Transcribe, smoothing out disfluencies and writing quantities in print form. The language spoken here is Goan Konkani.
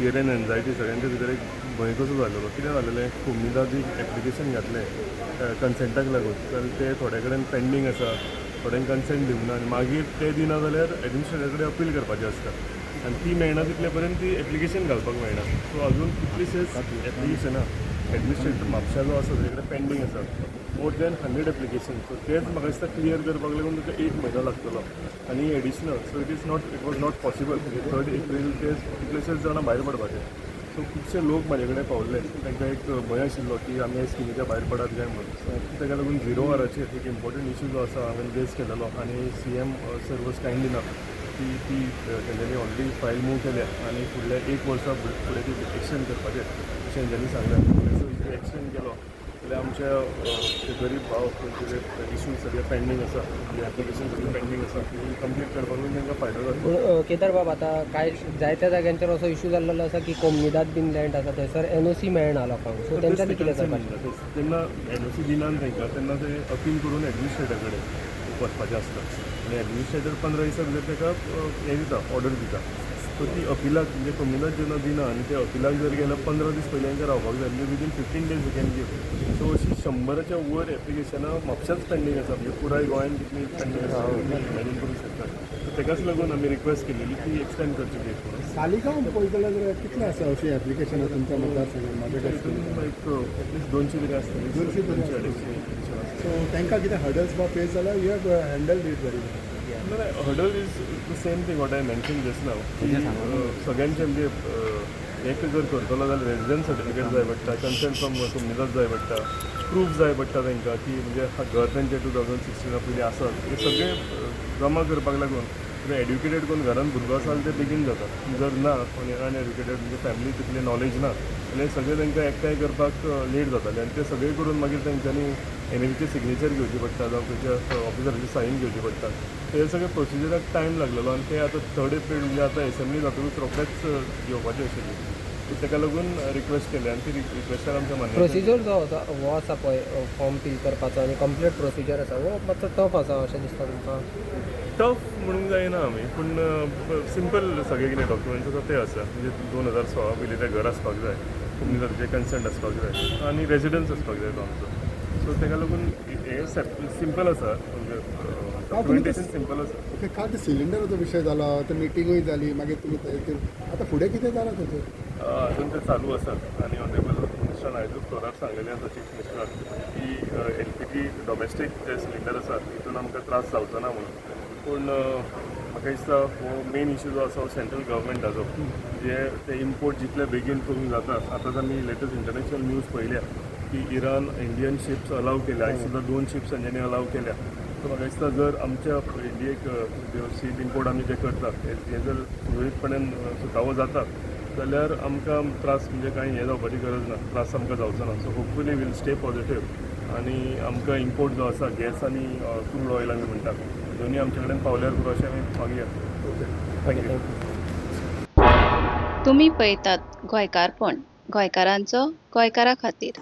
फियर एंड एन्जायटी सगळ्यांच्या भितर एक भंय कसो जालेलो. कितें जालेलें, कोमुनिदादीक एप्लिकेशन घातलें कन्सेंटाक लागून, तर ते थोडे कडेन पेंडींग आसा, थोड्यांक कन्सेंट दिवंक ना आनी मागीर ते दिना जाल्यार एडमिनिस्ट्रेटर कडेन अपील करपाचें आसता आनी ती मेळना तितले पर्यंत ती एप्लिकेशन घालपाक मेळना. सो अजून कितलीशेच एप्लिकेशनां एडमिनिस्ट्रेटर म्हापशा जो आसा तेजे कडेन पेंडींग आसा, मोर दॅन 100 एप्लिकेशन. सो तेच म्हाका दिसता क्लियर करपाक लागून तुका एक म्हयनो लागतलो आनी additional. So it was not possible. 3 April ते कितलेशेच जाणां भायर पडपाचे. सो खुबशे लोक म्हाजे कडेन पावल्ले, तांकां एक भंय आशिल्लो की आमी ह्या स्किमीच्या भायर पडत काय म्हणून. ताका लागून झिरो वराचेर एक इम्पॉर्टंट इशू जो आसा हांवें रेज केलेलो आनी CM sir was kind enough की ती तेंच्यांनी ऑलरेडी फायल मूव केल्या आनी फुडल्या एक वर्सा फुडें ती एक्सटेंड करपाचें अशें तेंच्यांनी सांगलें. सो if extend केलो जाल्यार आमच्या ते गरीब भाव खंयचे इशू सगळे पेंडींग आसा, जे एप्लिकेशन सगळे पेंडींग आसा, ती कंप्लीट करपाक तांकां फायदो जातलो. पूण केदार बाब, आतां कांय जायत्या जाग्यांचेर असो इशू जाल्लो आसा की कोमुनिदाद बीन लँड आसा, थंयसर एनओसी मेळना लोकांक. सो तेंच्यांनी कितें करपाचें? जेन्ना एनओसी दिना तांकां, तेन्ना ते अपील करून एडमिनिस्ट्रेटर कडेन वचपाचें आसता आनी एडमिनिस्ट्रेटर 15 दिसां भितर ताका हें दिता, ऑर्डर दिता. सो ती अपिलाक, म्हणजे कोमुनिदाद जेन्ना दिना आनी ते अपिलाक जर गेल्यार 15 दीस पयलीं तांकां रावपाक जाय, म्हणजे within 15 days you can give. So अशी 100च्या वयर एप्लिकेशनां म्हापशाच पेंडींग आसा, म्हणजे पुराय गोंयान कितली पेंडींग आसा इमॅजीन करूंक शकता. सो ताकाच लागून आमी रिक्वेस्ट केलेली की एक्सटेंड करची डेट म्हणून. सालिगांव पळयत जाल्यार कितले आसा अशी एप्लिकेशनां तुमच्या मतदारसंघात म्हाजें? हितून एक एटलिस्ट 200 तरी आसतली. 200 तरी. 200 250 application आसतली. सो तांकां कितें हर्डल्स बा फेस जाल्यार you have handled it very well. No, hurdle is the same thing what I mentioned just now. की सगळ्यांचे म्हणजे एक जर करतलो जाल्यार रेजिडन्स सर्टिफिकेट जाय पडटा, कन्सेंट फ्रॉम कोमुनिदाद जाय पडटा, प्रूफ जाय पडटा तांकां की म्हणजे घर तेंचें 2016 पयलीं आसा. हे सगळें जमा करपाक लागून एड्युकेटेड कोण घरान भुरगो आसा जाल्यार ते बेगीन जाता. जर ना कोणी अनएड्युकेटेड, म्हणजे फॅमिली तितली नॉलेज ना जाल्यार सगळें तांकां एकठांय करपाक लेट जातालें आनी ते सगळें करून मागीर तेंच्यांनी एनएलचे सिग्नेचर घेवची पडटा जावं खंयच्या ऑफिसराची सायन घेवची पडटा. हे सगळे प्रोसिजराक टायम लागलेलो आनी ते आतां 3 एप्रील, म्हणजे आतां एसेंब्ली जातकूच रोखडेच घेवपाची आशिल्ली. सो ताका लागून रिक्वेस्ट केली आनी ती रिक्वेस्टाक आमच्या मान्य. प्रोसिजर जो आसा, हो आसा पळय फॉर्म फील करपाचो आनी कंप्लीट प्रोसिजर आसा, हो मातसो टफ आसा अशें दिसता तुमकां? टफ म्हणूंक जायना आमी, पूण सिंपल सगळे कितें डॉक्युमेंट्स आसा ते आसा. म्हणजे 2016 पयलीं तें घर आसपाक जाय, कोमुनिदादीचें कन्संट आसपाक जाय आनी रेजिडन्स आसपाक जाय तो आमचो. सो ताका लागून हें सिंपल आसा, म्हणजे डॉक्युमेंटेशन सिंपल आसा. ओके, काल ते सिलिंडराचो विशय जालो, ते मिटिंगूय जाली, मागीर तुमी थंय आतां फुडें कितें जालां ताचेर? अजून ते चालू आसात आनी ऑनरेबल मिनिस्टरान आयजूच फ्लोरार सांगलेलें आसा, चीफ मिनिस्टरान, की एलपीजी डॉमेस्टीक जे सिलिंडर आसा हितून आमकां त्रास जावचो ना म्हणून. पूण म्हाका दिसता हो मेन इशू जो आसा हो सेंट्रल गव्हर्मेंटाचो, जे ते इम्पोर्ट जितले बेगीन करूंक जाता. आतांच आमी लेटस्ट इंटरनॅशनल न्यूज पळयल्या की इराण इंडियन शिप्स अलाव केल्या. आयज सुद्दां दोन शिप्स तेंच्यांनी अलाव केल्या. सो म्हाका दिसता जर आमच्या इंडियेक सीप इम्पोर्ट आमी जे करतात हे जर सुरळीतपणान सुटावो जाता जाल्यार आमकां त्रास, म्हणजे कांय हें जावपाची गरज ना, त्रास आमकां जावचो ना. So hopefully we'll stay positive आनी आमकां इम्पोर्ट जो आसा गॅस आनी क्रूड ऑयल आमी म्हणटा, दोनूय आमचे कडेन पावल्यार पुरो अशें आमी मागया. ओके. Thank you. तुमी पळयतात गोंयकारपण, गोंयकारांचो गोंयकारा खातीर.